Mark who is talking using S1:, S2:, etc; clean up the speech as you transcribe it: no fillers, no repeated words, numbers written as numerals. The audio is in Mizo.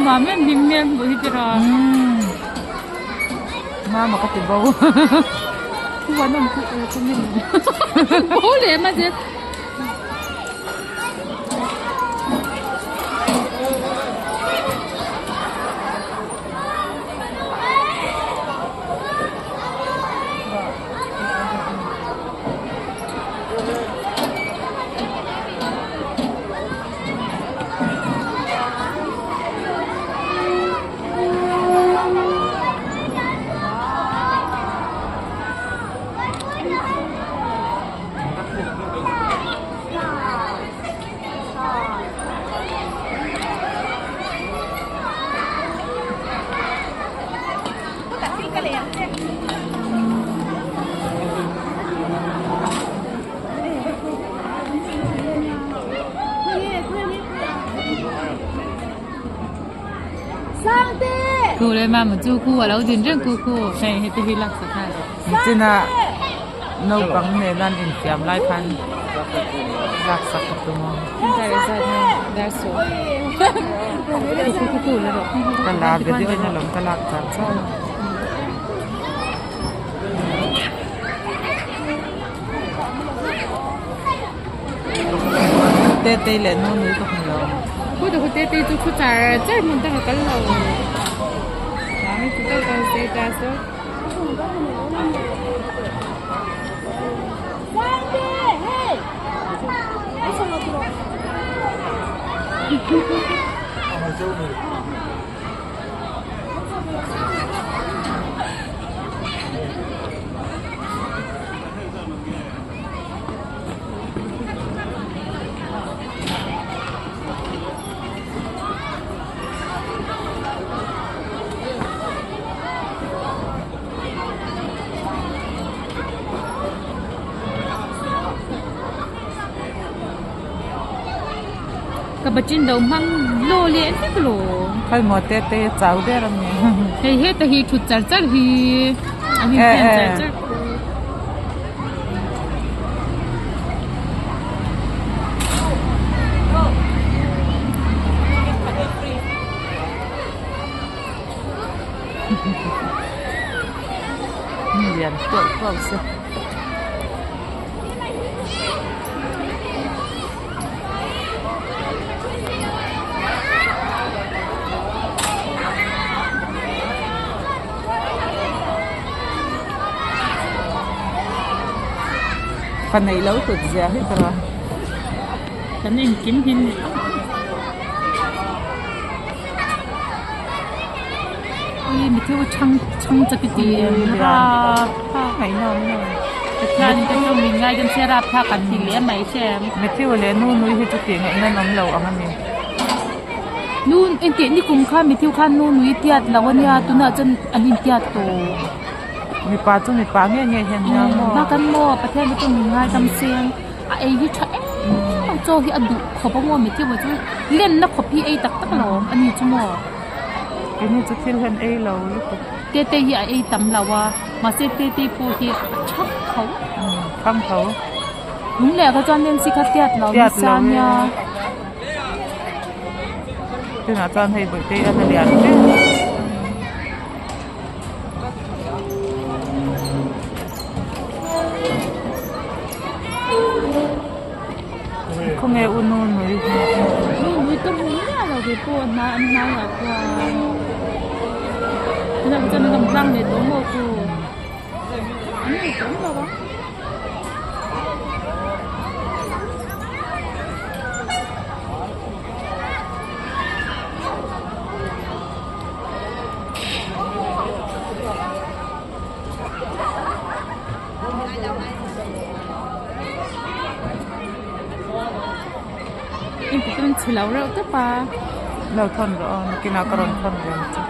S1: Nuam em hlim hmel hmuh hi tira.
S2: Mama ka ti bo.
S1: Khu an awm khu khu nge ni. Bo leh ma zel. Khu le ma ma chu khu a lo din reng khu khu hei heti hi lak sak a.
S2: Nichina naupang nena an infiam lai khan lak sak ka tum a. Ka la video in alawm ka lak char char a. Tetei leh nu nui ka hmu lo.
S1: Khu te khu tetei chu khu char char hmun taka kal lo. Mami chu kal kal se ta so. Ka bachin lo hmang lo leh vek lo.
S2: Khawi maw te te chau der a ni.
S1: Hei heta hi thut char char hi an infiam char char.
S2: Lian tuau tuau se. Fa neih lo tut zia hi ka ra.
S1: Kan engkim hi ni. Ui mi thil chhang chhang chak i ti em rap thlak
S2: Ngaihnawm nge.
S1: Pathian in ka chu min ngaidam se rap thlak an ti leh mai che.
S2: Matthew leh nu nui hi chu tih ngaihna an awm lo ang a ni.
S1: Nu engtih ni kum khan Matthew khan nu nui tiat lo a nia tunah chuan an intiat tawh.
S2: Mipa chu mipa nge nge hian nia maw.
S1: Hma kan maw Pathian te chu min ngaidam se a ei hi tha em em chaw hi a duh khawp a maw Matthew chu lenna khawp hi ei tak tak lo awm a ni chu maw.
S2: Keini chu thil hian ei lo lutuk.
S1: Tete hi a ei tam lo a mahse tete pawh hi a thak tho.
S2: Thang tho.
S1: Lung leh kha chuan Nancy kha tiat lo nasa nia.
S2: Tunah chuan hei bawihte a la lian hle. Khawnge u nu nui hi.
S1: Nu nui ka hmu miah lo kei pawh hnai an hnai ah khuan. Tunah chuan an rawn tlang leh tawh maw chu. An nei tawh lo a. Engti chuan chhe lo reuh tawp a.
S2: Lo thawn rawh aw nakinah ka rawn thawn ve ang che.